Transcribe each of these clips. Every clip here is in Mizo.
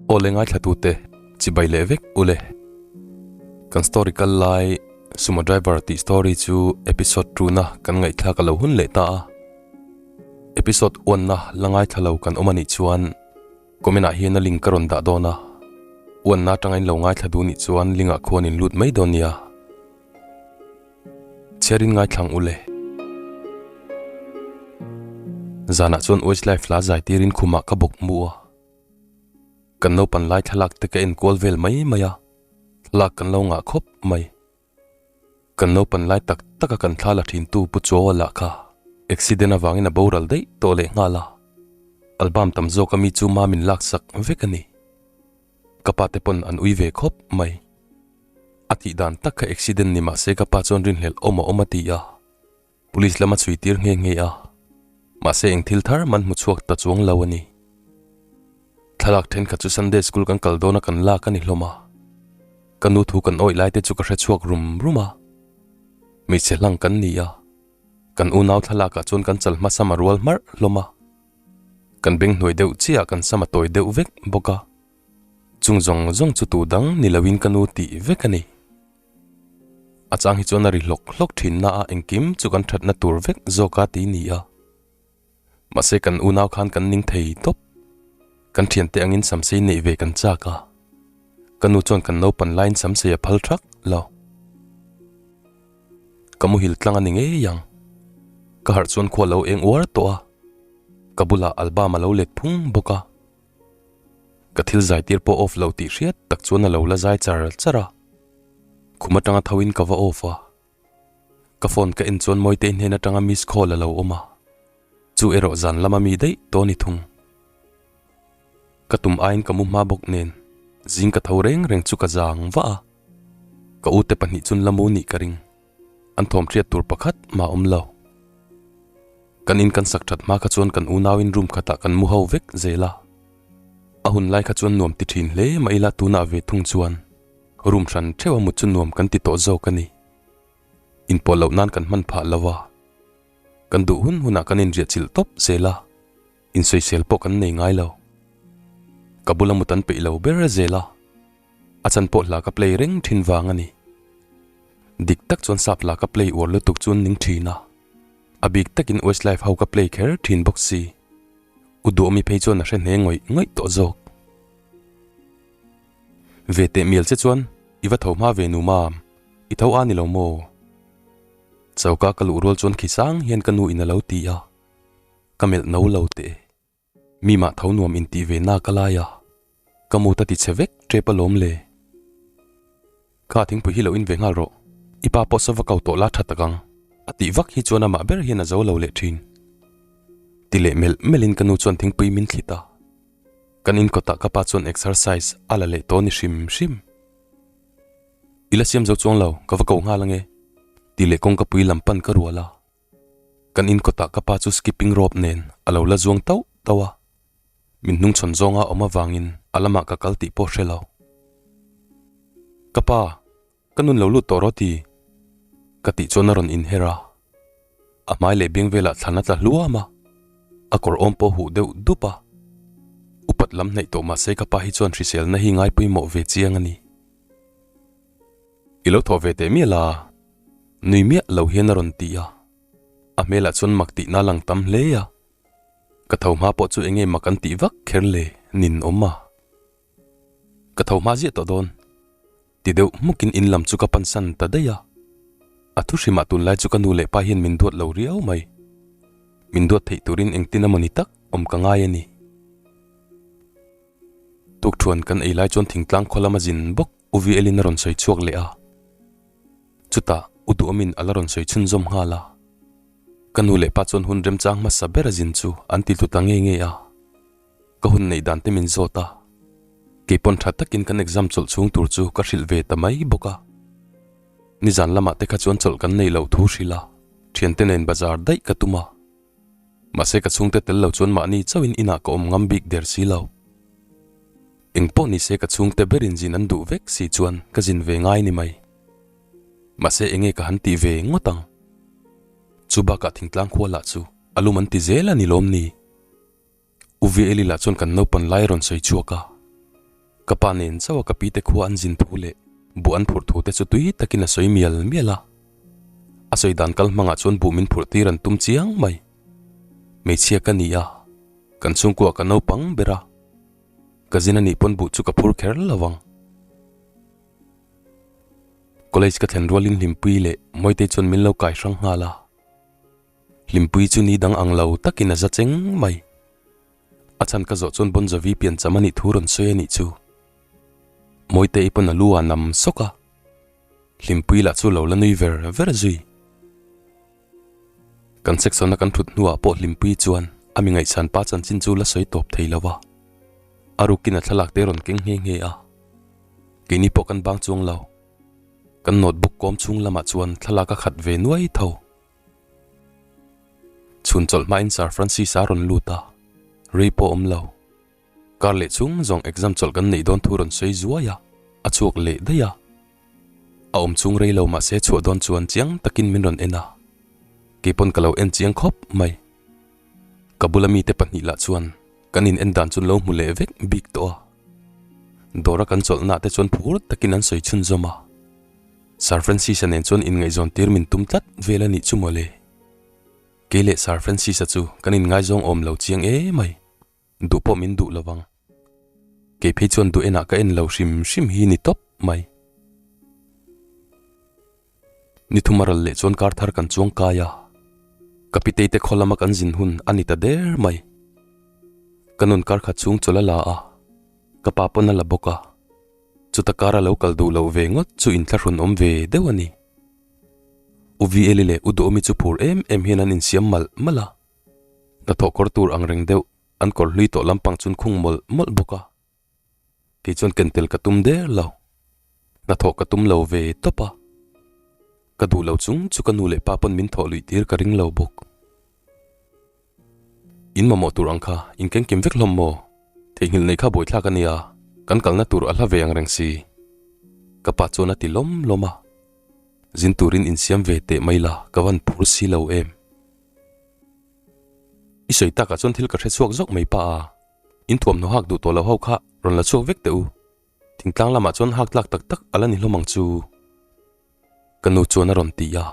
Aw le ngaithlatute, chibai leh vek ule. Kan story kal lai Sumo Driver tih story chu episode tuna kan ngaihthlak a lo hun leh ta a. Episode uanna la ngaithla lo kan awm a nih chuan comment ah hian a link ka rawn dah dawn a. Uanna atanga in lo ngaithla duh nih chuan link ah khuan in lut mai dawn nia. Chhiarin ngaithlang ule. Zanah chuan Westlife hla zai tirin khumah ka bawk mu a. Kan naupan lai thlalak te ka enkual vel mai mai a, thlalak kan lo ngah khawp mai. Kan naupan lai tak taka kan thla la thin tu Pu Chuaua lah kha accident avangin a boral daih tawh leh nghal a, album tam zawk ami chu ma min laksak vek a ni. Ka pa te pawn an ui ve khawp mai. A tih dan tak kha accident ni mahse ka pa chuan rinhlelh awm a awm a ti a. Police lama chhui tir nghe nghe a, mahse eng thil thar man hmu chhuak ta chuang lo a ni. Thlalak thenkhat chu Sunday school kan kal dawna kan lak a ni hlawm a, ka nu thu kan awih lai te chu ka hre chhuak rum rum a. Hmeichhe hlang kan ni a, kan unau thlalakah chuan kan chal hma sama rual hmarh hlawm a, kan beng hnuai deuh chiah kan sama tawi deuh vek bawk a, chung zawng zawng chu tu dang ni loin ka nu tih vek a ni. A chang hi chuan a ri hlawk hlawk thin na a engkim chu kan thatna tur vek zawk a ti ni a. Mahse kan unau khan kan ning thei tawp. Kan thiante angin samsei neih ve kan chak a. Ka nu chuan kan naupan laiin samsei a phal thak lo. Ka muhil tlang a ni ngei ang. Ka harh chuan khua lo eng uar tawh a. Ka bulah album a lo let phung bawk a. Ka thil zai tir pawh off lo tih hriat tak chuan a lo la zai char char a. Khum atanga tho in ka va off a. Ka phone ka en chuan Mawitei hnen atanga miss call a lo awm a. Chu erawh zan lama mi daih tawh a ni thung. Ka tum aiin ka mu hma bawk nen zing ka tho reng reng chu ka zang vah a. Ka ute pahnih chun la mu nih ka ring. An thawm hriat tur pakhat mah awm lo. Kan in kan sak that hma kha chuan kan unauin room khatah kan mu ho vek zel a. A hun lai kha chuan nuam ti thin hle mah ila tunah ve thung chuan room hran theuh a mut chu nuam kan ti tawh zawk a ni. Inpawh loh nan kan hman phah lo a. Kan duh hun hunah kan inriah chilh tawp zel a, insawisel pawh kan nei ngai lo. Ka bula mut an peih lo ber zel a, a chan pawh hla ka play reng thin vang a ni. Dik tak chuan sap hla ka play uar lutuk chu an ning thin a. A bik takin Westlife ho ka play kher thin bawk si. U Duhawmi phei chuan a hre hne ngawih ngawih tawh zawk. Ve teh mial che chuan i va tho hma ve nu mam, i tho a ni lo maw? Choka ka luh rual chuan khi sang hian ka nu in a lo ti a, ka melh no lo teh. Mi mah tho nuam in tih ve na ka lai a, ka mut a ti chhe vek tep alawm le. Kha thingpui hi lo in ve nghal rawh, i pa pawh sava kau tawh la tha tak ang, a tih vak hi chuan amah ber hian a zo lo leh thin. Ti leh melh melh in ka nu chuan thingpui min thlit a. Kan in kawtah ka pa chuan exercise a la leh tawh ni hrim hrim. I la siam zo chuang lo, ka va ko nghal ange, ti leh kawngka pui lam pan ka rual a. Kan in kawtah ka pa chu skipping rope nen a lo la zuang tauh tauh a, min hnungchhawn zawnga awm avangin a lamah ka kal tih pawh hre lo. Ka pa, ka nun lo lut tawh rawh ti? Ka tih chuan a rawn inher a, a hmai leh biang velah thlan a tla hluam a, a kawr awm pawh huh deuh dup a. Upat lam hnaih tawh mahse ka pa hi chuan hriselna hi ngai pawimawh ve chiang a ni. I lo thawh ve teh miah la, nui miah lo hian a rawn ti a, a hmelah chuan mak tihna lang tam hle a, ka tho hma pawh chu enge mak an tih vak kher le nin awm a, ka tho hma ziah tawh dawn ti deuh hmukin in lam chu ka pansan ta daih a, a thu hrimah tunlai chu ka nu leh pa hian min duat lo riau mai, min duat theih turin engtin emaw ni tak awm ka ngai a ni. Tukthuan kan ei lai chuan thingtlang khaw lama zin bawk U VL-in a rawn sawi chhuak leh a. Chutah U Duhawmin a la rawn sawi chhunzawm nghal a. Ka nu leh pa chuan hun remchang hmasa ber a zin chu an ti tlu ta ngei ngei a. Ka hun neih dan te min zawt a. Keipawn tha takin kan exam chawlh chhung tur chu ka hrilh ve ta mai bawk a. Nizan lamah te kha chuan chawlh kan neih loh thu hrilh a, thiante nen bazar daih ka tum a. Mahse ka chhungte tel lo chuan mahni chauhin inah ka awm ngam bik der si lo. Eng pawh ni se ka chhungte berin zin an duh vek si chuan ka zin ve ngai ni mai. Mahse enge ka han tih ve ngawt ang. Chu bakah thingtlang khua lah chu a lum an ti zel a ni lawm ni? U VLi lah chuan kan naupan lai a rawn sawi chhuak a. Ka pa nen chauh a ka pi te khua an zin thu leh buh an phurh thu te chu tui takin a sawi mial mial a. A sawi dan kal hmangah chuan buh min phurh tir an tum chiang mai. Hmeichhia ka ni a, kan chhungkua ka naupang ber a. Ka zin a nih pawn buh chu ka phur kher lo ang. College ka thlen rualin Hlimpui leh Mawitei chuan min lo kai hrang nghal a. Hlimpui chu ni dang ang lo takin a za cheng mai. A chhan ka zawh chuan Bon Jovi piancham a nih thu rawn sawi a nih chu. Mawitei pawn a lu a nam sawk a. Hlimpui lah chu lo la nui ver ver zui. Kan section a kan thut hnuah pawh Hlimpui chuan a mi ngaihsan pa chanchin chu la sawi tawp thei lo a. A rukin a thlalak te rawn keng nghe nghe a. Keini pawh kan bang chuang lo. Kan notebook kawm chhung lamah chuan thlalak a khat ve nuai tho. Chhun chawlh hmain Sir Francis a rawn lut a, rei pawh awm lo. Kar leh chung zawng exam chawlh kan neih dawn thu rawn sawi zuai a, a chhuak leh daih a. A awm chung rei lo mahse chhuah dawn chuan chiang takin min rawn en a, keipawn ka lo en chiang khawp mai. Ka bula mite pahnih lah chuan kan in en dan chu lo hmu leh vek bik tawh a. Dawra kan chawlhna te chuan phur takin an sawi chhunzawm a. Sir Francis-a nen chuan inngaihzawn tir min tum tlat vel a nih chu mawle. Kei leh Sir Francis-a chu kan inngaizawng awm lo chiang e mai. Duh pawh min duh lovang. Kei phei chuan duh enah ka en lo hrim hrim hi ni tawp mai. Ni thum a ral leh chuan kar thar kan chuang kai a. Ka pitei te khaw lama kan zin hun a ni ta der mai. Ka nun kar khat chhung chawlh a la a, ka pa pawn a la bawk a. Chuta kar a lo kal duh loh ve ngawt chu inthlahrun awm ve deuh a ni. U VL-i leh U Duhawmi chu phur em em hian an insiam malh malh a. Hnathawh kawr tur ang reng deuh an kawr hlui tawh lampang chun khung mawlh mawlh bawk a. Kei chuan ken tel ka tum der lo. Hnathawh ka tum lo ve tawp a. Ka duh lo chung chu ka nu leh pa pawn min thawh luih tir ka ring lo bawk. In mamawh tur ang kha in kengkim vek hlawm maw? Theihnghilh nei kha buaithlak a nia, kan kalna tur a hla ve ang reng si. Ka pa chuan a ti lawm lawm a. Zin turin insiam ve teh mai la ka van phur si lo em. I sawi takah chuan thil ka hre chhuak zawk mai pa a, in thuamhnaw hak duh tawh lo ho kha rawn la chhuak vek teh u. Thingtlang lamah chuan hak tlak tak tak a la ni hlawm ang chu. Ka nu chuan a rawn ti a,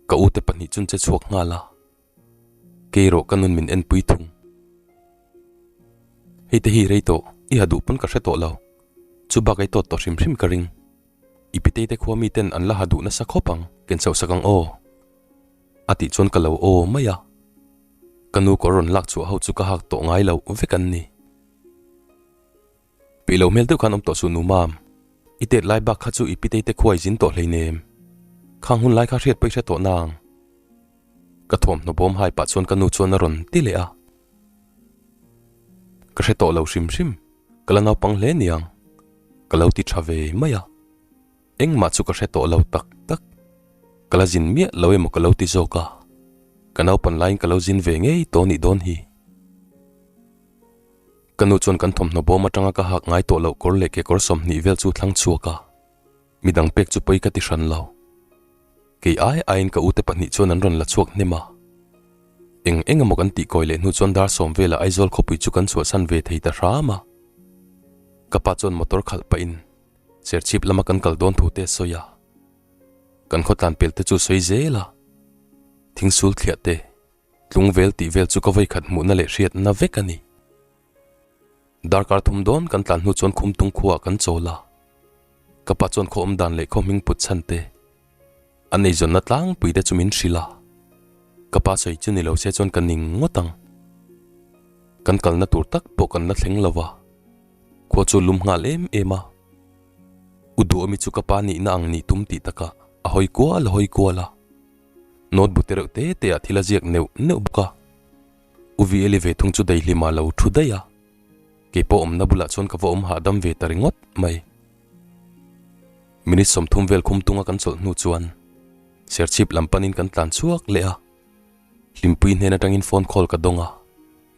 ka ute pahnih chun che chhuak nghal a, kei erawh ka nun min enpui thung. Hei te hi rei tawh, i ha duh pawn ka hre tawh lo, chu bak ei tawt tawh hrim hrim ka ring. I pitei te khua mi ten an la ha duh nasa khawp ang, ken chhoh sak ang aw. A tih chuan ka lo aw mai a, ka nu kawr rawn lak chhuah ho chu ka hak tawh ngai loh vek an ni. Peih lo hmel deuh khan awm tawh suh nu mam. I tet lai bak kha chu i pitei te khuai zin tawh hleinem. Khang hun lai kha hriat pawh i hre tawh nang. Ka thawmhnaw bawm hai pah chuan ka nu chuan a rawn ti leh a. Ka hre tawh lo hrim hrim, ka la naupang hle niang. Ka lo ti tha ve mai a. Engmah chu ka hre tawh lo tak tak. Ka la zin miah lo emaw ka lo ti zawk a. Ka naupan laiin ka lo zin ve ngei tawh nih dawn hi. Ka nu chuan kan thawmhnaw bawm atanga ka hak ngai tawh loh kawr leh kekawr 20 vel chu thlang chhuak a, midang pek chu pawi ka ti hran lo. Kei ai aiin ka ute pahnih chuan an rawn la chhuak hnem a. Eng eng emaw kan tih kawi leh hnu chuan dar sawm velah Aizawl khawpui chu kan chhuahsan ve thei ta hram a. Ka pa chuan motor khalh pahin Serchhip lama kan kal dawn thu te a sawi a. Kan khawtlan pel te chu sawi zel a. Thingsul thliah te. Tlung vel tih vel chu ka vawi khat hmuhna leh hriatna vek a ni. Darkar thum dawn kan tlan hnu chuan Khumtung khuaah kan chawl a. Ka pa chuan khaw awm dan leh khaw hming put chhan te, an eizawnna tlangpui te chu min hrilh a. Ka pa sawi chu ni lo se chuan ka ning ngawt ang. Kan kalna tur tak pawh kan la thleng lo va, khua chu lum nghal em em a. U Duhawmi chu ka pa nihna ang nih tum tih takah a hawi kual a hawi kual a. Notebook te reuh te te ah thil a ziak neuh neuh bawk a. U Vieli ve thung chu daihlim ah lo thu daih a. Kei pawh awmna bulah chuan ka va awm hahdam ve ta ringawt mai. Minute 30 vel khum tunga kan chawlh hnu chuan Serchhip lam panin kan tlan chhuak leh a. Hlimpui hnen atangin phone call ka dawng a.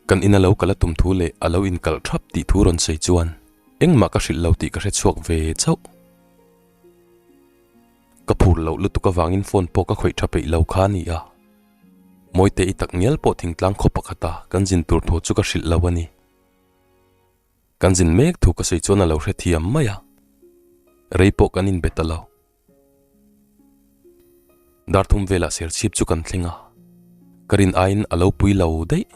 Kan ina lo kal a tum thu leh a lo inkalh thap tih thu rawn sawi chuan engmah ka hrilh lo tih ka hre chhuak ve chauh. Ka phur loh lutuk avangin phone pawh ka khawih tha peih lo kha a ni a. Mawite i tak ngial pawh thingtlang khaw pakhata kan zin tur thu chu ka hrilh lo a ni. Kan zin mek thu ka sawi chuan a lo hrethiam mai a, rei pawh kan inbe ta lo. Dar thum velah serchhip chu kan thleng a, ka rin aiin a lo pui lo daih.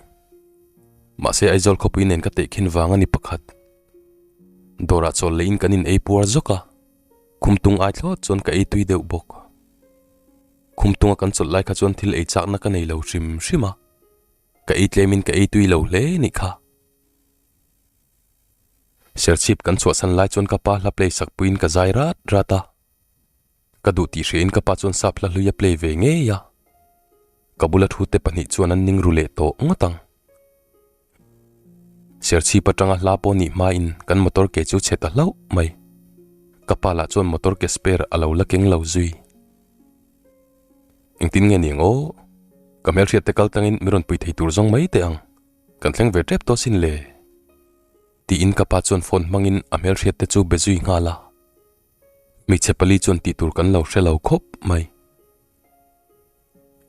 Mahse Aizawl khawpui nen ka tehkhin vang a ni pakhat. Dawrah chawl leiin kan in ei puar zawk a, khumtung ai thlawt chuan ka ei tui deuh bawk. Khumtunga kan chawlh lai kha chuan thil ei chakna ka nei lo hrim hrim a, ka ei tlemin ka ei tui lo hle nih kha. Serchhip kan chhuahsan lai chuan ka pa hla play sak puiin ka zai rat rat a. Ka duh tih hriain ka pa chuan sap hla hlui a play ve ngei a. Ka bula thu te pahnih chuan an ning ru leh tawh ngawt ang. Serchhip atanga hla pawh nih hmain kan motor ke chu chhe ta hlauh mai. Ka pa lah chuan motor ke spare a lo la keng lo zui. Engtin nge ni ang aw? Ka hmelhriat te kal tlangin mi rawn pui thei tur zawng mai teh ang. Kan thleng ve tep tawh sin le. Tiin ka pa chuan phone hmangin a hmelhriat te chu be zui nghal a. Hmeichhe pali chuan tih tur kan lo hre lo khawp mai.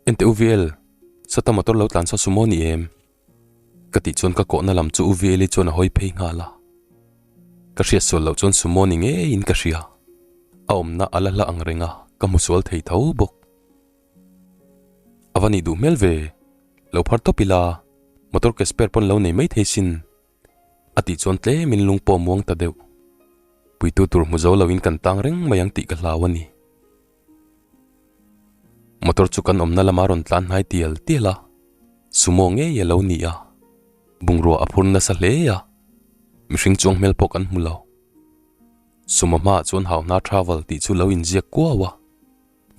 Ente UVL, sata motor lo tlan saw sumo ni em? Ka tih chuan ka kawhna lam chu UVL-i chuan a hawi phei nghal a. Ka hriat sual loh chuan sumo ni ngeiin ka hria. A awmna a la hla ang reng a, ka hmu sual thei tho bawk. A va nih duh hmel ve, lo phar tawp ila, motor ke spare pawn lo nei mai thei sin. A tih chuan tlemin lung pawh muang ta deuh. Puitu tur hmu zo loin kan tang reng mai ang tih ka hlau a ni. Motor chu kan awmna lama rawn tlan hnai tial tial a, sumo ngei a lo ni a, bungrua a phur nasa hle a, mihring chuang hmel pawh kan hmu lo. Sumo hmaah chuan Hauhna Travel tih chu lo inziak kuau a.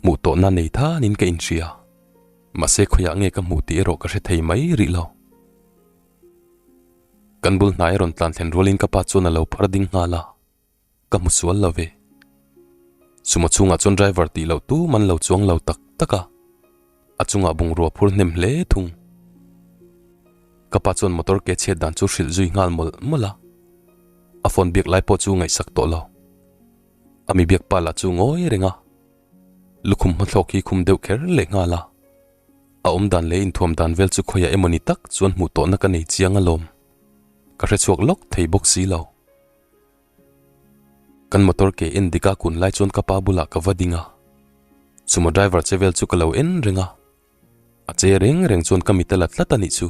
Hmuh tawhna nei thanin ka inhria. Mahse khawiah nge ka hmuh tih erawh ka hre thei mai rih lo. Kan bul hnai a rawn tlan thlen rualin ka pa chuan a lo phar ding nghal a, ka hmu sual lo ve. Sumo chhungah chuan driver tih loh tum an lo chuang lo tak tak a, a chungah bungrua phur hnem hle thung. Ka pa chuan motor ke chhiat dan chu hrilh zui nghal mawlh mawlh a, a phone biak lai pawh chu ngaihsak tawh lo. A mi biak pa lah chu ngawi reng a, lukhum hmathlawk hi khum deuh kher leh nghal a. A awm dan leh inthuam dan vel chu khawiah emawni tak chuan hmuh tawhna ka nei chiang alawm. Ka hre chhuak lawk thei bawk si lo. Kan motor ke en dik a kun lai chuan ka pa bulah ka va ding a. Sumo driver che vel chu ka lo en reng a. A che reng reng chuan ka mit a la tlat a nih chu.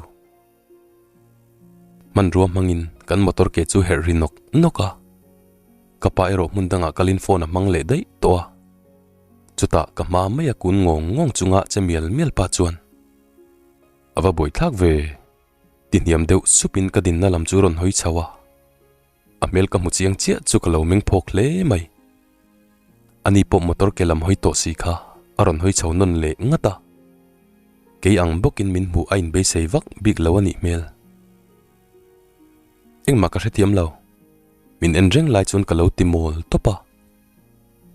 Hmanrua hmangin kan motor ke chu herh ri nawk nawk a. Ka pa erawh hmun dangah kalin phone a hmang leh daih tawh a. Chutah ka hma mai a kun ngawng ngawng chunga che mial mial pa chuan a va buai thlak ve ti hniam deuh supin ka dinna lam chu rawn hawi chho a. A hmel ka hmu chiang chiah chu ka lo meng phawk hle mai. Ani pawh motor ke lam hawi tawh si kha a rawn hawi chho nawn leh ngat a. Kei ang bawkin min hmuh a inbeisei vak bik lo a nih hmel. Engmah ka hrethiam lo. Min en reng lai chuan ka lo ti mawl tawp a.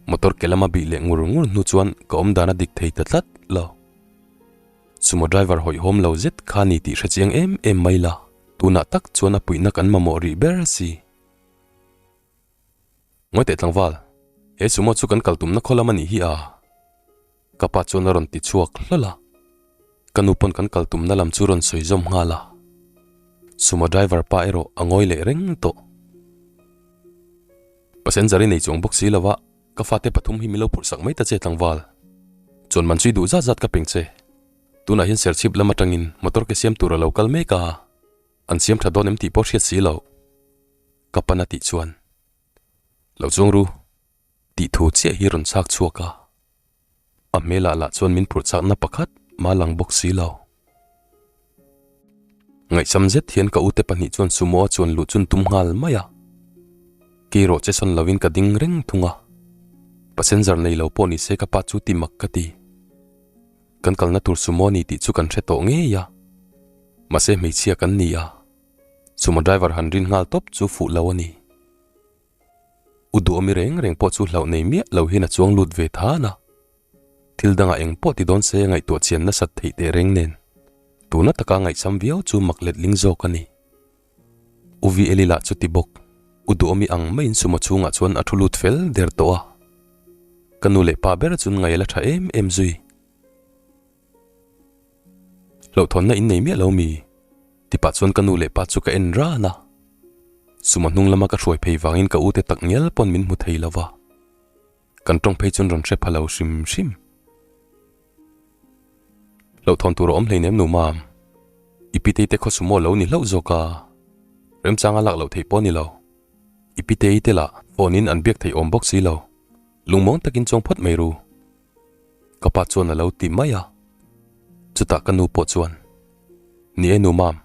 Motor ke lama bih leh ngur ngur hnu chuan ka awm dan a dik thei ta tlat lo. Sumo driver hawihhawm lo zet kha ni tih hrechiang em em mai la, tunah tak chuan a puihna kan mamawh rih ber si. Ngawi teh tlangval, he sumo chu kan kal tumna khaw lam a nih hi a. Ka pa chuan a rawn ti chhuak hlawl a. Ka nu pawn kan kal tumna lam chu rawn sawi zawm nghal a. Sumo driver pa erawh a ngawi leh reng tawh. Passenger i nei chuang bawk si lo a, ka fate pathum hi min lo phurh sak mai ta che tlangval. Chuan man chui duh zat zat ka peng che. Tunah hian serchhip lam atangin motor ke siam tur a lo kal mek a, an siam tha dawn em tih pawh hriat si loh. Ka pan a tih chuan, Lo chuang ru, tih thu chiah hi rawn chhak chhuak a. A hmelah lah chuan min phurh chakna pakhat mah lang bawk si lo. Ngaihsam zet hian ka ute pahnih chuan sumo a chuan luh chun tum nghal mai a. Keirawh che sawn lovin ka ding reng thung a. Passenger nei lo pawh ni se ka pa chu ti mak ka ti. Kan kalna tur sumo a ni tih chu kan hre tawh ngei a. Mahse hmeichhia kan ni a. Sumo driver han rin nghal tawp chu fuh lo a ni. U duhawmi reng reng pawh chu hlauh nei miah lo hian a chuang lut ve than a. Thil dangah eng pawh ti dawn se ngaihtuah chian nasat theih teh reng nen tuna taka ngaihsam viau chu mak letling zawk a ni. U VLi lah chu ti bawk, U duhawmi ang maiin sumo chhungah chuan a thu lut fel der tawh a. Ka nu leh pa ber chun ngaih a la tha em em zui. Hlauhthawnna in nei miah lo mi? Ti pah chuan ka nu leh pa chu ka en ran a. Sumo hnung lama ka hruai phei vangin ka ute tak ngial pawn min hmu thei lo va, kan tawng phei chuan rawn hre pha lo hrim hrim. Hlauhthawn tur a awm hleinem nu mam, i pitei te khaw sumo lo ni hlauh zawk a, remchanga lak loh theih pawh ni lo. I pitei te lah phone in an biak theih awm bawk si lo, lungmuang takin chuang phawt mai ru. Ka pa chuan a lo ti mai a, chutah ka nu pawh chuan, Ni e nu mam,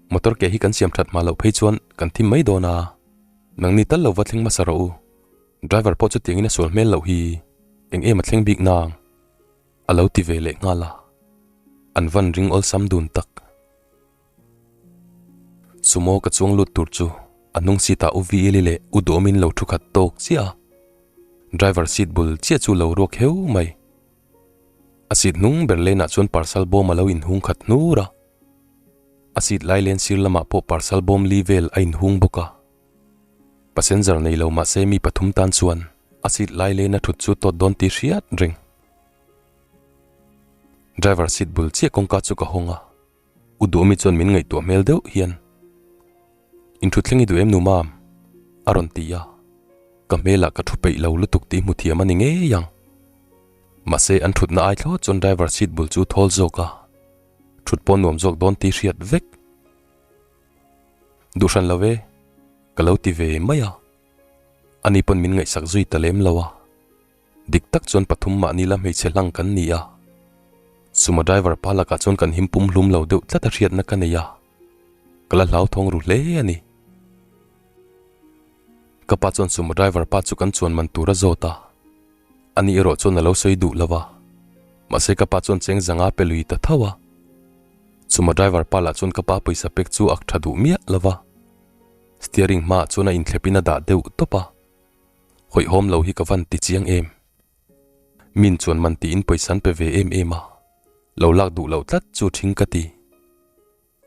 motor ke hi kan siam that hma loh phei chuan kan thim mai dawn a, nangni tal lo va thleng hmasa rawh u, driver pawh chutiangin a sual hmel loh hi, eng em a thleng bik nang? A lo ti ve leh nghal a, an van ring awlsam dun tak. Sumo ka chuang lut tur chu a hnung seat ah U Vili leh U Duhawmin lo thu khat tawk chiah a, driver seat bul chiah chu lo ruak heu mai. A seat hnung ber lane ah chuan parcel bawm a lo inhung khat hnur a, a seat lai lane sir lamah pawh parcel bawm li vel a inhung bawk a. Passenger nei lo mahse mi pathum tan chuan a seat lai lane a thut chu tawt dawn tih hriat reng. Driver seat bul chiah kawngka chu ka hawng a. U Duhmi chuan min ngaihtuah hmel deuh hian, Inthutthleng i duh em nu mam? a rawn ti a, ka hmelah ka thu peih lo lutuk tih hmu thiam a ni ngei ang. Mahse an thutna ai thlawt chuan driver seat bul chu thawl zawk a, thut pawh nuam zawk dawn tih hriat vek. Duh hran lo e, ka lo ti ve mai a, ani pawn min ngaihsak zui ta lem lo a. Dik tak chuan pathum mahni la hmeichhe hlang kan ni a, Sumo driver pa lakah chuan kan him pum hlum lo deuh tlat a hriatna ka nei a, ka la hlauthawng ru hle a ni. Ka pa chuan Sumo driver pa chu kan chuan man tur a zawt a, ani erawh chuan a lo sawi duh lo a, mahse ka pa chuan cheng zanga pe lui ta tho a. Sumo driver pa lah chuan ka pa pawisa pek chu ak tha duh miah lo va, steering hmaah chuan a inthlep in a dah deuh tawp a. Hawihhawm lo hi ka van ti chiang em? Min chuan man tiin pawisa an pe ve em em a, lo lak duh loh tlat chu thing ka ti.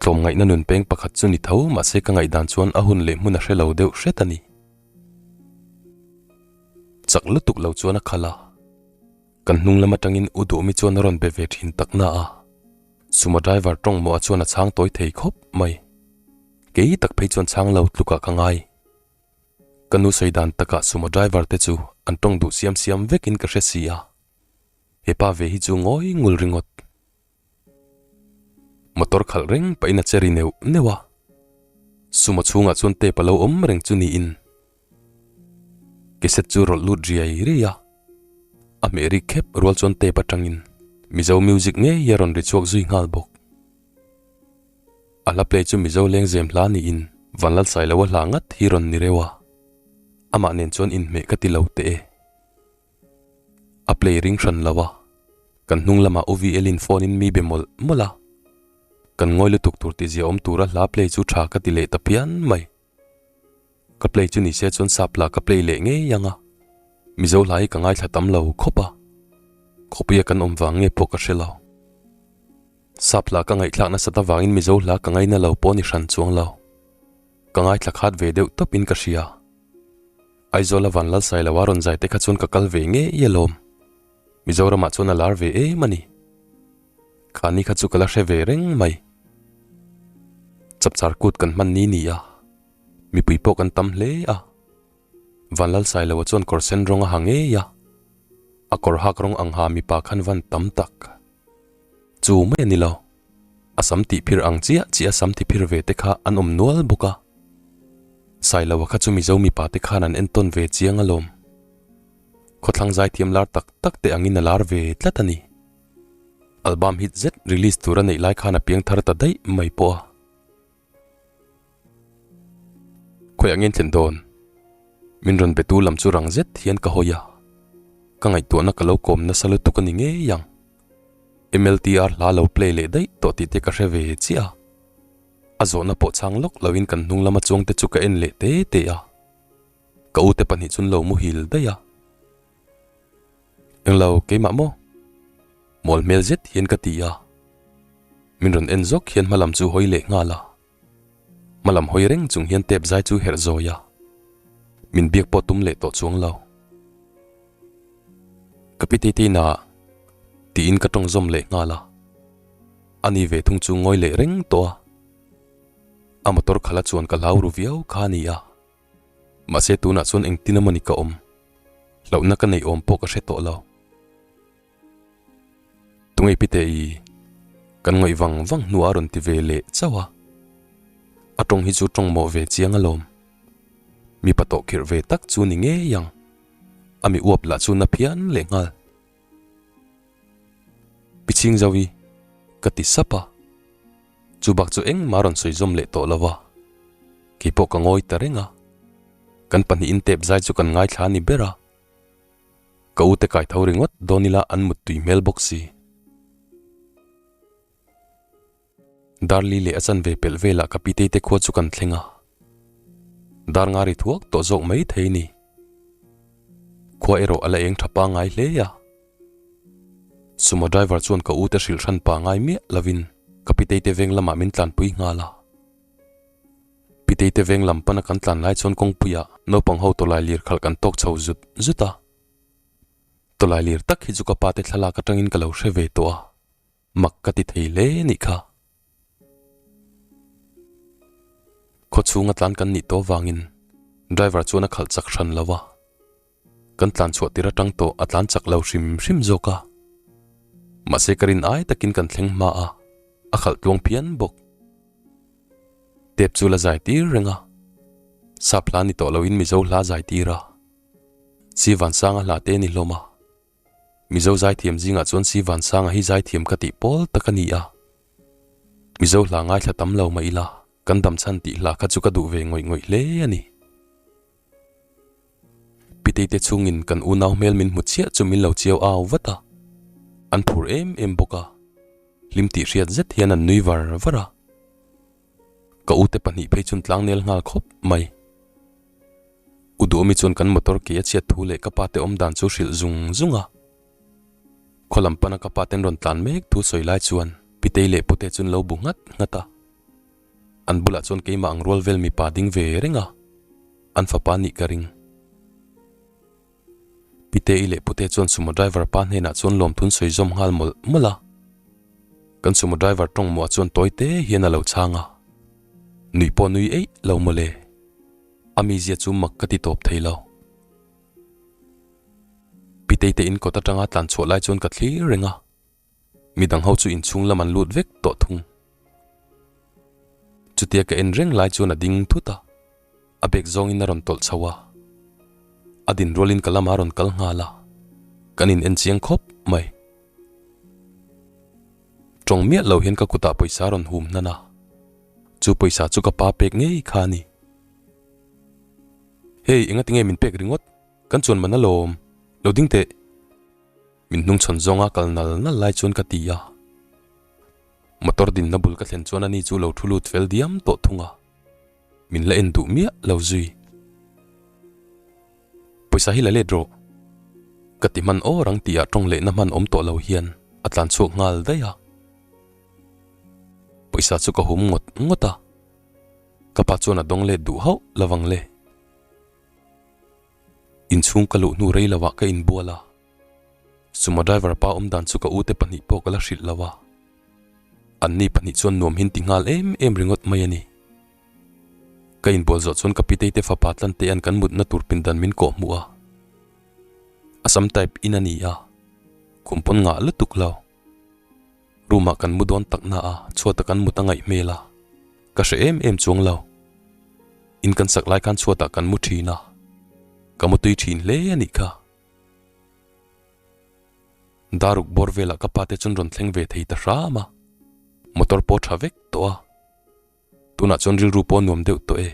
Tlawmngaihna nun peng pakhat chu ni tho mahse ka ngaihdan chuan a hun leh hmun a hre lo deuh hret a ni. Chak lutuk lo chuan a khalh a, kan hnung lam atangin U Duhmi chuan a rawn be ve thin tak na a, Sumo driver tawng mawh a chuan a chhang tawi thei khawp mai. Kei tak phei chuan chhang lo tlukah ka ngai. Ka nu sawi dan takah sumo driver te chu an tawng duh siam siam vekin ka hre si a, he pa ve hi chu ngawi ngul ringawt. Motor khalh reng pahin a che ri neuh neuh a, sumo chhungah chuan tape a lo awm reng chu niin cassette chu rawlh lut riai riai a, a hmeh rik khep rual chuan tape atangin Mizo music ngei hi a rawn ri chhuak zui nghal bawk. A hla play chu Mizo lengzem hla niin Vanlalsai lo a hla ngat hi rawn ni reuh a, amah nen chuan inhmeh ka ti lo teh e. A play ring hran lo a, kan hnung lamah U VL in phone in mi be mawlh mawlh a, kan ngawi lutuk tur tihzia awm tura hla play chu tha ka ti leh ta phian mai. Ka play chu ni se chuan sap hla ka play leh ngei ang a, Mizo hla hi ka ngaithla tam lo khawp a, khawpuia kan awm vang nge pawh ka hre lo. Sap hla ka ngaihthlak nasat avangin Mizo hla ka ngaina lo pawh ni hran chuang lo. Ka ngaithla khat ve deuh tawpin ka hria. Aizawla Vanlalsai lo a rawn zai te kha chuan ka kal ve ngei alawm. Mizoramah chuan a lar ve em a ni. Khani kha chu ka la hre ve reng mai. Chapchar kut kan hman ni ni a, mipui pawh kan tam hle a. Vanlalsai lo a chuan kawr sen rawng a ha ngei a, a kawr hak rawng ang ha mipa khan van tam tak. Chu mai a ni lo. A sam tih phir ang chiah chiah a sam ti phir ve te kha an awm nual bawk a. Sailoa kha chu Mizo mipa te khan an entawn ve chiang alawm. Khawthlang zaithiam lar tak tak te angin a lar ve tlat a ni. Album hit zet release tur a neih lai khan a piang thar ta daih mai pawh a. Khawiah ngen thlen dawn? Min rawn betu lam chu rang zet hian ka hawi a, ka ngaihtuahna ka lo kawm nasa lutuk a ni ngei ang. MLTR hla lo play leh daih tawh tih te ka hre ve chiah a, a zawhna pawh chhang lawk loin kan hnung lama chuang te chu ka en leh te te a, ka ute pahnih chu an lo muhil daih a. Englo keimah maw? Mawl hmel zet hian ka ti a, min rawn en zawk hian hmalam chu hawi leh nghal a, hmalam hawi reng chung hian tep zai chu herh zawi a, min biak pawh tum leh tawh chuang lo. Ka pi tei tei na tiin ka tawng zawm leh nghal a, ani ve thung chu ngawi leh reng tawh a, a motor khala chuan ka hlau ru viau kha a ni a. Mahse tunah chuan engtin emawni ka awm. Hlauhna ka neih awm pawh ka hre tawh lo. Tunge Pite i kan ngawih vang vang hnuah a rawn ti ve leh chauh a. A tawng hi chu tawng mawh ve chiang alawm. Mipa tawh khirh ve tak chu ni ngei ang. A mi uap lah chu na phian leh nghal. Pi Chhing Zauhi ka ti sap a. Chu bak chu engmah rawn sawi zawm leh tawh lo va. Keipawh ka ngawi ta reng a. Kan pahnihin tep zai chu kan ngaithla a ni ber a. Ka ute kai tho ringawt dawn ila an mut tui hmel bawk si. Darli leh a chanve pelh velah ka pitei te khua chu kan thleng a. Dar nga ri thuak tawh zawk mai thei ni. Khua erawh a la eng tha pangngai hle a. Sumo driver chuan ka ute hrilh hran pangngai miah lovin ka pitei te veng lamah min tlanpui nghal a. Pitei te veng lam pana kan tlan lai chuan kawngpuiah naupang ho tawlai lir khalh kan tawk chho zut zut a. Tawlai lir tak hi chu ka pa te thlalak atangin ka lo hre ve tawh a, mak ka ti thei hle nih kha. Khaw chhunga tlan kan nih tawh vangin driver chuan a khalh chak hran lo a. Kan tlan chhuah tir atang tawh a tlan chak lo hrim hrim zawk a. Mahse ka rin ai takin kan thleng hma a, a khalh tluang phian bawk. Tep chu la zai tir reng a, sap hla ni tawh loin Mizo hla zai tir a. Si Vansanga hla te ni hlawm a. Mizo zaithiam zingah chuan Si Vansanga hi zaithiam ka tih pawl tak a ni a. Mizo hla ngaithla tam lo mah ila, kan dam chhan tih hla kha chu ka duh ve ngawih ngawih hle a ni. Pitei te chungin kan unau hmel min hmu chiah chu min lo chiau au vat a, an phur em em bawk a, hlim tih hriat zet hian an nui var var a. Ka ute pahnih phei chun tlangnel nghal khawp mai. U Duhawmi chuan kan motor ke a chhiat thu leh ka pa te awm dan chu hrilh zung zung a. Khaw lam pana ka pa ten rawn tlan mek thu sawi lai chuan Pitei leh Pute chun lo bu nghat nghat a. An bulah chuan keimah ang rual vel mipa ding ve reng a, an fapa nih ka ring. Pitei leh Pute chuan sumo driver pa hnenah chuan lawmthun sawi zawm nghal mawlh mawlh a. Kan sumo driver tawng muah chuan tawi te hian a lo chhang a. Nuih pawh nui eih lo mawle. A mizia chu mak ka ti tawp thei lo. Pitei te in kawt atanga tlan chhuah lai chuan ka thlir reng a. Midang ho chu inchhung lam an lut vek tawh thung. Chutia ka en reng lai chuan a ding thut a, a bag zawngin a rawn tawlh chho a. A din rualin ka lamah a rawn kal nghal a, kan in en chiang khawp mai. Tawng miah lo hian ka kutah pawisa a rawn hum hnan a, chu pawisa chu ka pa pek ngei kha a ni. Hei, engati nge min pek ringawt? Kan chuan man alawm, lo ding teh. Min hnungchhawn zawnga kal nal nal lai chuan ka ti a. Motor dinna bul ka thlen chuan ani chu lo thu lut fel diam tawh thung a. Min la en duh miah lo zui. Pawisa hi la let rawh. Ka ti hman awr ang tih ah tawng lehna hman awm tawh lo hian a tlan chhuak nghal daih a. Pawisa chu ka hum ngawt ngawt a. Ka pa chuan a dawng let duh hauh lovang le. Inchhung ka luh hnu rei lovah ka inbual a. Sumo driver pa awm dan chu ka ute pahnih pawh ka la hrilh lo a. Anni pahnih chuan nuam hin ti nghal em em ringawt mai a ni. Ka inbual zawh chuan ka pitei te fapa Tlantea'n kan mutna tur pindan min kawh hmuh a. Assam type in a ni a, khum pawn ngah lutuk lo. Room ah kan mu dawn tak na a, chhuata kan mut a ngaih hmel a, ka hre em em chuang lo. In kan sak lai khan chhuatah kan mu thin a, ka mu tui thin hle a nih kha. Daruk bawr velah ka pa te chuan rawn thleng ve thei ta hram a, motor pawh tha vek tawh a, tunah chuan rilru pawh nuam deuh tawh e.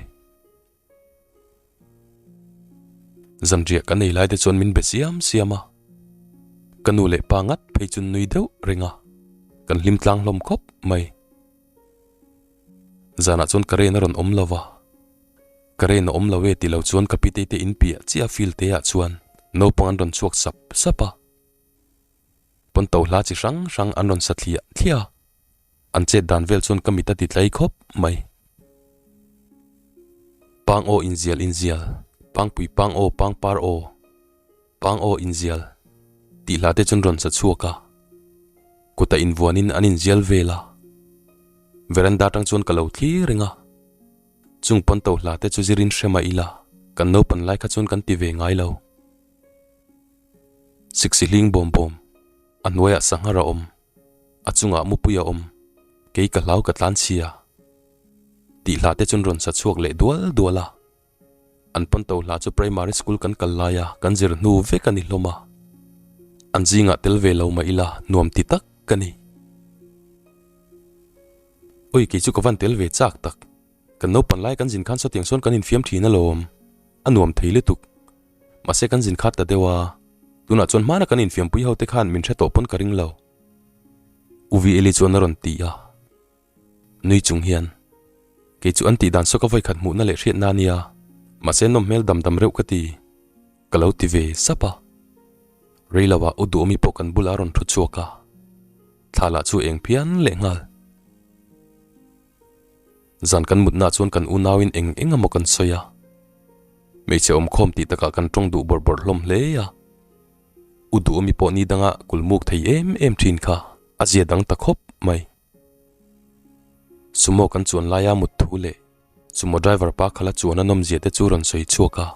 Zanriah kan ei lai te chuan min be siam siam a, ka nu leh pa ngat phei chu nui deuh reng a, kan hlim tlang hlawm khawp mai. Zanah chuan ka rain a rawn awm lo va, ka rain a awm lo e ti lo chuan ka pitei te in piah chiah field te ah chuan naupang an rawn chhuak sap sap a, pawnto hla chi hrang hrang an rawn sa thliah thliah a, an chet dan vel chuan ka mit a ti tlai khawp mai. Pang aw inzial inzial, pangpui pang aw pangpar aw, pang aw inzial tih hla te chuan rawn sa chhuak a, kutah invuanin an inzial vel a, veranda atang chuan ka lo thlir reng a, chung pawnto hla te chu zirin hre mah ila. Kan naupan lai kha chuan kan ti ve ngai lo. Siksi hling bawm bawm, a hnuaiah sanghar a awm, a chungah mupui a awm, kei ka hlau ka tlan chhia. Tih hla te chuan rawn sa chhuak leh dual dual a. An pawn to hla chu primary school kan kal laia kan zir hnu vek a ni hlawm a. An zingah tel ve lo mah ila nuam ti tak ka ni. Oi kei chu ka van tel ve chak tak. Kan naupan lai kan zin khan sawtiang sawn kan infiam thin alawm. A nuam thei lutuk. Mahse kan zin khat ta deuh a. Tunah chuan hmana kan infiampui ho te khan min hre tawh pawn ka ring lo. U VLi chuan a rawn ti a. Nui chung hian, Kei chu an tih dan saw ka vawikhat hmuhna leh hriatna a nia. Mahse nawm hmel dam dam reuh ka ti. Ka lo ti ve sap a. Reiloah U Duhawmi pawh kan bulah a rawn thu chhuak a. Thla lah chu eng phian leh nghal. Zan kan mutnaah chuan kan unauin eng eng emaw kan sawi a. Hmeichhe awmkhawm tih takah kan tawng duh bawrh bawrh hlawm hle a. U Duhawmi pawh ni danga kulmuk thei em em thin kha a zia dang ta khawp mai. Sumo kan chuan laia mut thu leh sumo driver pa khala chuan a nawmzia te chu rawn sawi chhuak a.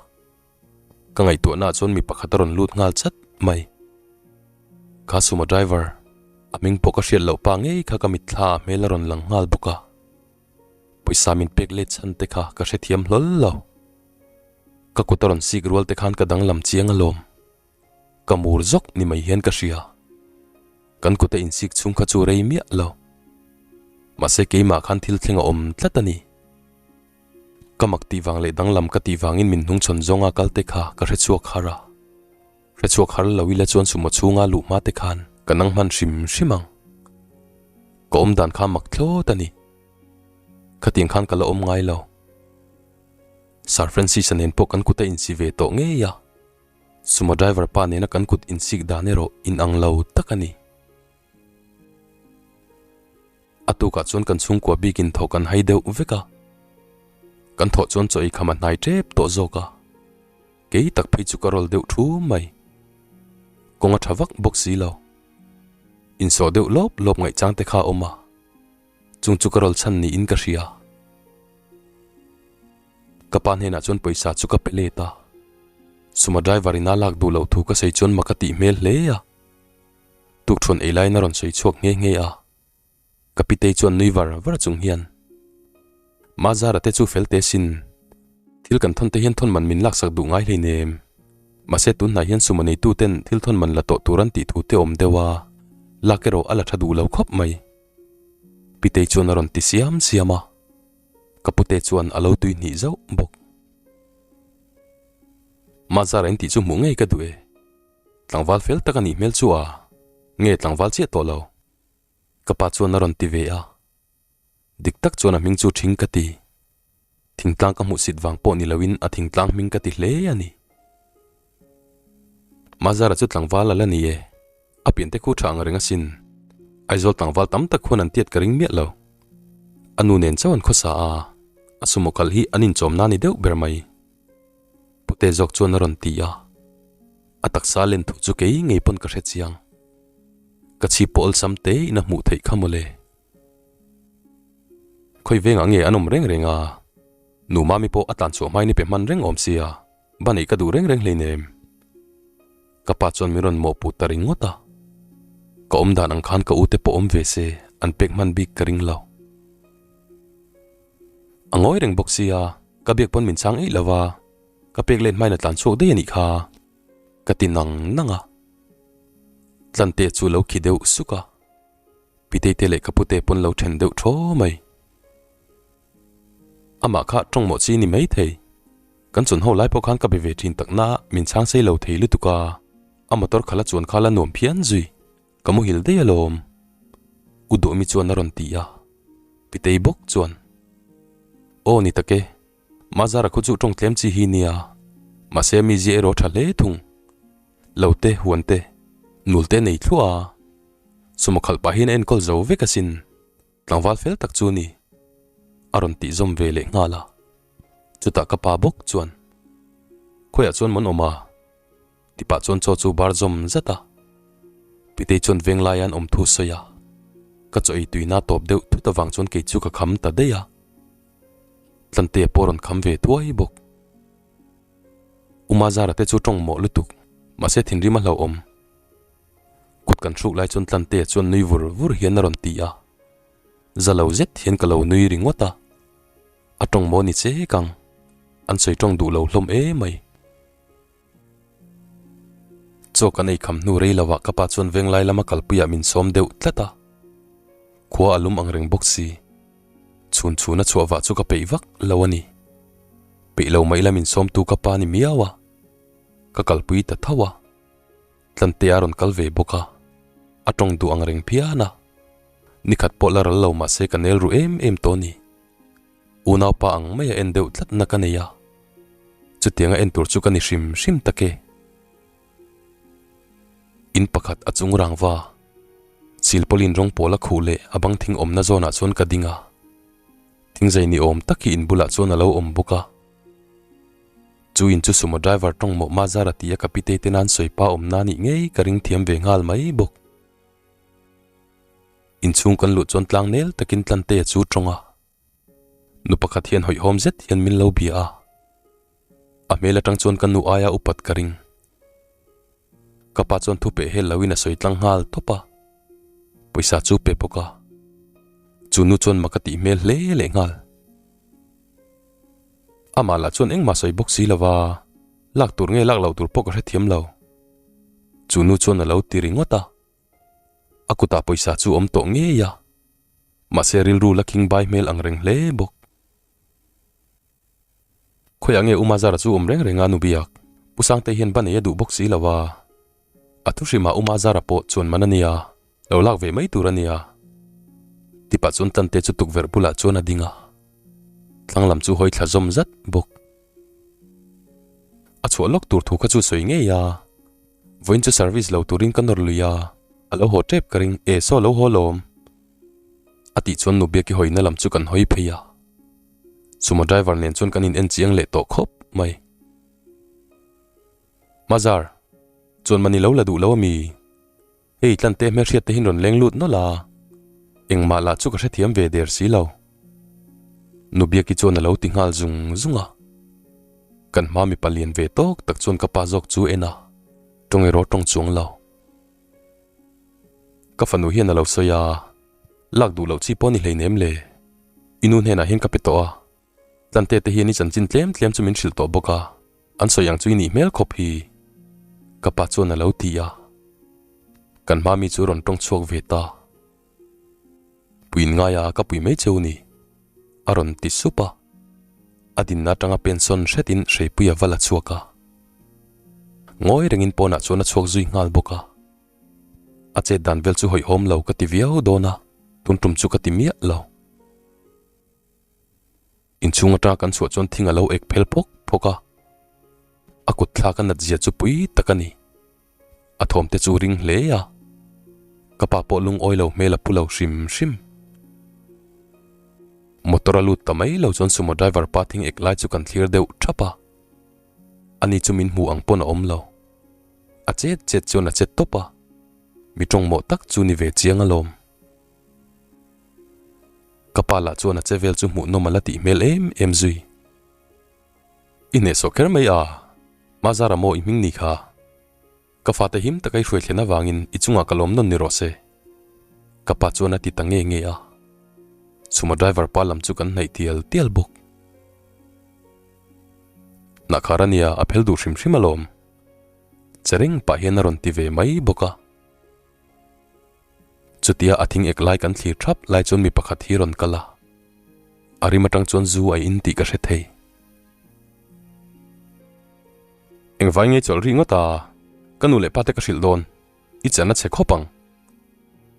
Ka ngaihtuahnaah chuan mi pakhat a rawn lut nghal chat mai. Kha sumo driver, a hming pawh ka hriat loh pa ngei kha ka mitthla ah hmel a rawn lang nghal bawk a. Pawisa min pek let chhan te kha ka hrethiam hlawl lo. Ka kut a rawn sik rual te khan ka danglam chiang alawm. Ka mur zawk ni mai hian ka hria. Kan kut a insik chhung kha chu rei miah lo. Mahse keimah khan thil thleng a awm tlat a ni. Ka mak tih vang leh danglam ka tih vangin min hnungchhawn zawnga kal te kha ka hre chhuak har a. Hre chhuak har lo ila chuan sumo chhunga luh hma te khan ka nang hman hrim hrim ang. Ka awm dan kha mak thlawt a ni. Khatiang khan ka la awm ngai lo. Sir Francis-a nen pawh kan kut a insi ve tawh ngei a. Sumo driver pa nena kan kut insik dan erawh inang lo tak a ni. A tukah chuan kan chhungkua bikin thawh kan hai deuh vek a. Kan thawh chuan chaw ei kham a hnai tep tawh zawk a. Kei tak phei chu ka rawl deuh thu mai. Kawng a tha vak bawk si lo. Insawh deuh lawp lawp ngaihchang te kha a awm a. Chung chu ka rawl chhan niin ka hria. Ka pa hnenah chuan pawisa chu ka pe let a. Suma driver in a lak duh loh thu ka sawi chuan mak a tih hmel hle a. Tukṭhuan ei laiin a rawn sawi chhuak nghe nghe a. Ka pitei chuan nui var var chung hian, Mazara te chu fel te sin. Thil kan thawn te hian thawn man min laksak duh ngai hleinem. Mahse tun hnai hian suma neitu ten thil thawn man la tawh tur an tih thu te awm deuh a, lak erawh a la tha duh lo khawp mai. Pitei chuan a rawn ti siam siam a, ka pute chuan a lo tui hnih zauh bawk. Mazara in tih chu hmuh ngei ka duh e. Tlangval fel tak a nih hmel chu a, nge tlangval chiah tawh lo? Ka pa chuan a rawn ti ve a, dik tak chuan a hming chu thing ka ti. Thingtlang ka hmuhsit vang pawh ni loin a thingtlang hming ka ti hle a ni. Mazara chu tlangval a la ni e, a piante khu tha ang reng asin. Aizawl tlangval tam tak khuan an tiat ka ring miah lo. A nu nen chauh an khawsa a, a sumo kal hi an inchawm na ni deuh ber mai. Pute zawk chuan a rawn ti a, a taksa len thu chu kei ngei pawn ka hre chiang. Ka chhip pawh awlsam te in a hmuh theih kha mawle. Khawi vengah nge an awm reng reng a, nu mami pawh a tlan chhuah hmain i pe hman reng awm sia, ba neih ka duh reng reng hleinem. Ka pa chuan min rawn mawhpuh ta ringawt a, ka awm dan ang khan ka ute pawh awm ve se an pek hman bik ka ring lo. A ngawi reng bawk sia, ka biak pawn min chang eih lo va, ka pek let hmain a tlan chhuak daih a nih kha, ka ti nang nang a. Tlante chu lo khi deuh suk a, Piteite leh ka pute pawn lo then deuh thaw mai. Amah kha tawng mawh chi ni mai thei. Kan chun ho lai pawh khan ka be ve thin tak na min chhang sei lo thei lutuk a, a motor khala chuan kha la nuam phian zui. Ka muhil daih alawm. U Duhmi chuan a rawn ti a, Pitei bawk chuan, Aw ni tak e, Mazara khu chu tawng tlem chi hi nia, mahse mi zia erawh tha hle thung. Lo te, huan te, nul te nei thluah a, sumo khalh pah hian a enkawl zo vek asin, tlangval fel tak chu ni. A rawn tih zawm ve leh nghal a, chutah ka pa bawk chuan, Khawiah chuan mawn awm a? Tipah chuan chaw chu bar zawm zat a, Pitei chuan veng laia an awm thu sawi a, ka chaw ei tuina tawp deuh thut avang chuan kei chu ka kham ta daih a, Tlantea pawh rawn kham ve thuai bawk. Uma Zara te chu tawng mawh lutuk, mahse thinrim a hlauhawm. Kut kan hruk lai chuan Tlantea chuan nui vur vur hian a rawn ti a. Za lo zet hian ka lo nui ringawt a. A tawng maw ni che kang, an sawi tawng duh lo hlawm emai. Chaw kan ei kham hnu rei lovah ka pa chuan venglai lama kalpuiah min sawm deuh tlat a. Khua a lum ang reng bawk si. Chhun chhuna chhuah vah chu ka peih vak lo a ni. Peih lo mai la min sawmtu ka pa ni miau a. Ka kalpui ta tho a. Tlantea a rawn kal ve bawk a. A tawng duh ang reng phian a. Nikhat pawh la ral lo mahse ka nel ru em em tawh a ni. Unaupa ang mai a en deuh tlatna ka nei a, chutianga en tur chu ka ni hrim hrim tak e. In pakhat a chung rangva, silpawlin rawng pawl a khuh leh a bang thing awmna zawnah chuan ka ding a, thingzai ni awm tak hi in bulah chuan a lo awm bawk a. Chu in chu sumo driver tawng mawh Mazara tia ka pitei te nan sawi pa awmna nih ngei ka ring thiam ve nghal mai bawk. Inchhung kan luh chuan tlang nel takin Tlantea chu tawng a. Nu pakhat hian hawihhawm zet hian min lo bia a. A hmel atang chuan ka nu aia upat ka ring. Ka pa chuan thu peh hel loin a sawi tlang nghal tawp a. Pawisa chu pe bawk a. Chu nu chuan mak a tih hmel hle leh nghal. Amah lah chuan engmah sawi bawk si lova, lak tur nge lak loh tur pawh ka hrethiam lo. Chu nu chuan a lo ti ringawt a. A kutah pawisa chu awm tawh ngei a, mahse rilru la khing bai hmel ang reng hle bawk. Khawiah nge U Mazara chu awm reng reng a nu biak? Pu Sangtei hian ba nei a duh bawk si lo a. A thu hrimah U Mazara pawh chuan man a nia, lo lak ve mai tur a nia. Tipah chuan Tante chu tukverh bulah chuan a ding a, thlang lam chu hawi thla zawm zat bawk. A chhuah lawk tur thu kha chu sawi ngei a. Vawiin chu service lo turin ka nawr lui a, a lo haw tep ka ring, e saw lo haw lawm. A tih chuan nu Biaki hawina lam chu kan hawi phei a. Sumo driver nen chuan kan in en chiang leh tawh khawp mai. Mazar, chuan mani lo la duh lo ami? Hei Tlante hmelhriat te hin rawn leng lut nawlh a, engmah lah chu ka hrethiam ve der si lo. Nu Biaki chuan a lo ti nghal zung zung a. Kan hma mipa lian ve tawk tak chuan ka pa zawk chu en a, tawng erawh tawng chuang lo. Ka fanu hian a lo sawi a, lak duh loh chi pawh ni hleinem le, i nu hnenah hian ka pe tawh a, Tlante te hian i chanchin tlem tlem chu min hrilh tawh bawk a, an sawi ang chu i nih hmel khawp hi, ka pa chuan a lo ti a. Kan hma mi chu rawn tawng chhuak ve ta. Puiin ngaia ka pui mai cheu ni, a rawn ti sup a. A dinna atanga pensawn hretin hreipui a va la chhuak a. Ngawi rengin pawnah chuan a chhuak zui nghal bawk a. A chet dan vel chu hawihhawm lo ka ti viau dawn a, tun tum chu ka ti miah lo. Inchhung atanga kan chhuah chuan thing a lo ek phel phawk phawk a, a kut thlak a nat zia chu pui tak a ni. A thawm te chu ring hle a, ka pa pawh lungawi lo hmel a pu lo hrim hrim. Motor a lut ta mai lo chuan sumo driver pa thing ek lai chu kan thlir deuh thap a, ani chu min hmu ang pawn a awm lo. A chet chet chuan a chet tawp a, mi tawngmawh tak chu ni ve chiang alawm. Ka pa lah chuan a che vel chu hmuhnawm a la tih hmel em em zui. I hnehsawh kher mai a, Mazara maw i hming ni kha? Ka fate him taka i hruai thlen avangin i chungah ka lawm nawn ni rawh se. Ka pa chuan a ti ta nge nge a. Chhuma driver pa lam chu kan hnaih tial tial bawk. Hnahkhar a nia, a phel duh hrim hrim alawm. Che reng pah hian a rawn ti ve mai bawk a. Chutia a thing ek lai kan thlir thap lai chuan mi pakhat hi rawn kal a, a rim atang chuan zu a in tih ka hre thei. Engvai nge chawlh ri ngawt a, ka nu leh pa te ka hrilh dawn, i chan a chhe khawp ang.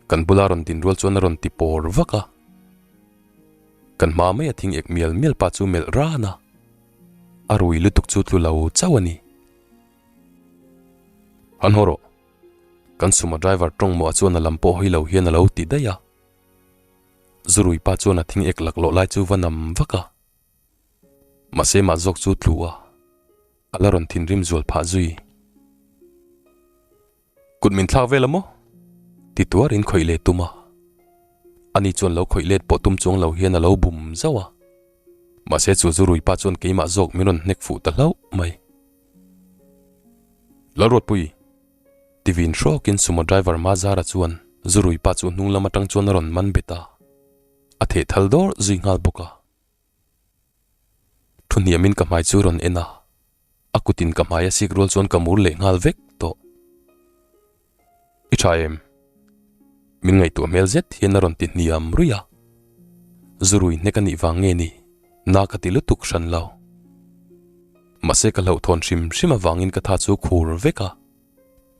Kan bula rawn din rual chuan a rawn ti pawr vak a. Kan hma mai a thing ek mial mial pa chu melh ran a, a rui lutuk chu tlu lo chauh a ni. Han haw rawh. Kan sumo driver tawng mawh ah chuan a lam pawh hawi lo hian a lo ti daih a. Zurui pa chuan a thing ek laklawh lai chu va nam vak a. Mahse mah zawk chu tlu a, a la rawn thinrim zual phah zui. Kut min thlak vel a maw? Ti tuarin khawih leh tum a. Ani chuan lo khawih let pawh tum chuang lo hian a lo bum zauh a. Mahse chu zurui pa chuan keimah zawk min rawn hnek fuh ta hlauh mai. Lalruatpui! Ti vin hrawkin sumo driver Mazara chuan Zurui pa chu hnung lam atang chuan a rawn man bet a, a theh thal dawr zui nghal bawk a. Thu hniamin ka hmai chu rawn en a, a kutin ka hmai a sik rual chuan ka mur leh nghal vek tawh. I tha em? Min ngaihtuah hmel zet hian a rawn ti hniam ruih a. Zurui hnek a nih vang nge ni? Na ka ti lutuk hran lo. Mahse ka hlauhthawn hrim hrim avangin ka tha chu khur vek a.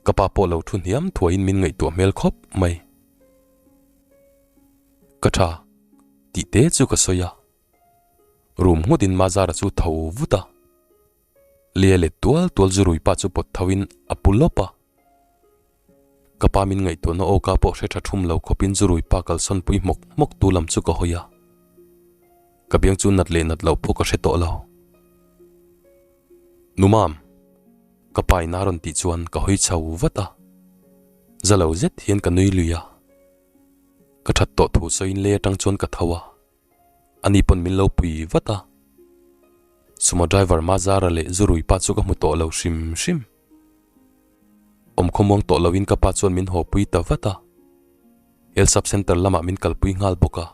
Ka pa pawh lo thu hniam thuaiin min ngaihtuah hmel khawp mai. Ka tha tih te chu ka sawi a. Rum nghutin Mazara chu tho vut a. Lia let tual tual zu rui pa chu pawt tho in a pu lawp a. Ka pa min ngaihtuahna aw ka pawh hre tha thum lo khawpin zu rui pa kalsawn pui hmawk hmawk tu lam chu ka hawi a. Ka biang chu nat leh nat loh pawh ka hre tawh lo. Nu mam! Ka pa in a rawn tih chuan ka hawi chho vat a. Za lo zet hian ka nui lui a. Ka that tawh thu sawiin lei atang chuan ka tho a. Ani pawn min lo pui vat a. Sumo driver Mazara leh Zurui pa chu ka hmu tawh lo hrim hrim. Awm khawmuang tawh loin ka pa chuan min haw pui ta vat a. Health Sub Centre lamah min kalpui nghal bawk a.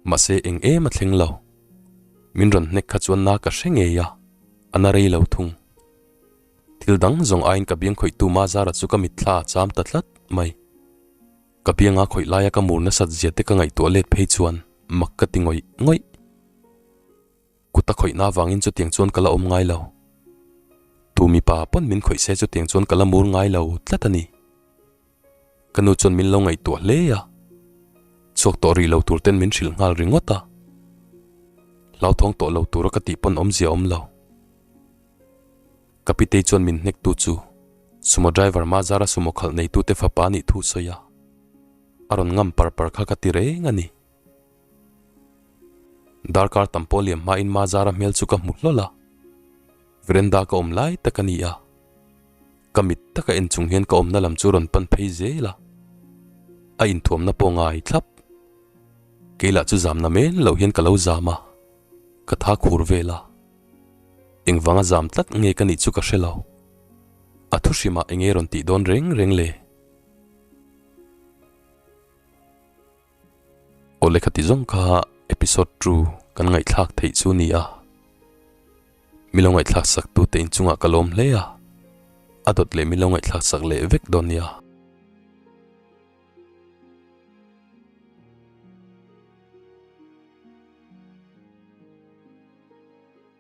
Mahse eng em a thleng lo. Min rawn hnek kha chuan na ka hre ngei a, a na rei lo thung. Thil dang zawng aiin ka biang khawihtu Mazara chu ka mitthla a cham ta tlat mai. Ka bianga khawih laia ka mur nasat zia te ka ngaihtuah let phei chuan mak ka ti ngawih ngawih. Kut a khawihna avangin chutiang chuan ka la awm ngai lo. Tu mipa pawn min khawih se chutiang chuan ka la mur ngai lo tlat a ni. Ka nu chuan min lo ngaihtuah hle a, chhuak tawh rih lo tur ten min hrilh nghal ringawt a. Hlauthawng tawh lo tura ka tih pawn awmzia awm lo. Ka pitei chuan min hnek tu chu sumo driver Mazara sumo khalh neitute fapa nih thu sawi a, a rawn ngam par par kha ka ti reng a ni. Darkar tam pawh liam hmain Mazara hmel chu ka hmu hlawl a, veranda ka awm lai tak a ni a, ka mit taka en chung hian ka awmna lam chu rawn pan phei zel a, a inthuamna pawh ngai thlap. Kei lah chu zamna men loh hian ka lo zam a, ka tha khur vel a. Engvanga zam tlat nge ka nih chu ka hre lo. A thu hrimah enge rawn tih dawn reng reng le? Aw lehkha ti zawng kha episode 2 kan ngaihthlak theih chu ni a. Mi lo ngaihthlak sak tu te inchungah ka lawm hle a. A dawt leh mi lo ngaihthlak sak leh vek dawn nia.